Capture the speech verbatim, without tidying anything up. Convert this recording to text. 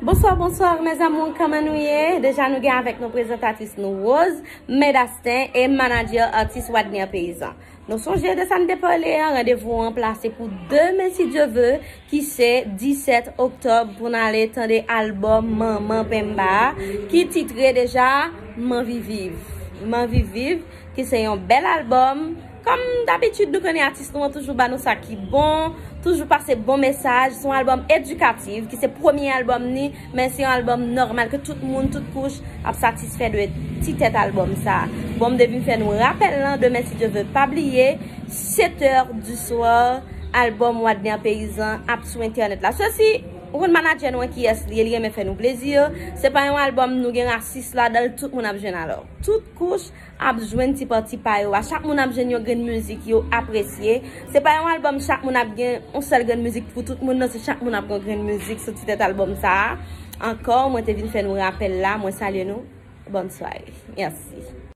Bonsoir, bonsoir, mes amours, kòman nou ye? Deja nou gen avèk nou prezantatris nou Rose, Medasten e manadjè atis Wadner Paysan. Nou sonje de sa n te pale an, randevou an plase pou demen si Dye ve, ki se disèt oktòb pou n ale tande albòm Manman Penba a, ki titre deja M anvi viv. M anvi viv, ki se yon bèl albòm. Kòm dabitid, nou konnen atis nou an toujou ba nou sa ki bon, toujou pase bon mesaj. Se yon albòm edikatif, ki se premye albòm ni, men se yon albòm nòmal ke tout moun, tout kouch ap satisfè de ti tèt albòm sa. Bon, m te vin fè nou rapèl lan, demen si Dye ve, pa bliye, sèt è di swa, albòm Wadner Paysan ap sou entènèt la. Sesi, ou konn manadjè nou an kiyès li ye, li renmen fè nou plezi. Se pa yon albòm nou gen rasis ladan l, tout moun ap jwenn alò. Tout kouch ap jwenn ti pati pa yo a. Chak moun ap jwenn yon grenn mizik yo apresye. Se pa yon albòm chak moun ap gen yon sèl grenn mizik pou tout moun, non, se chak moun ap gen yon grenn mizik sou ti tèt albòm sa a. Ankò, mwen te vin fè nou rapèl la, mwen salye nou. Bòn sware. Mèsi.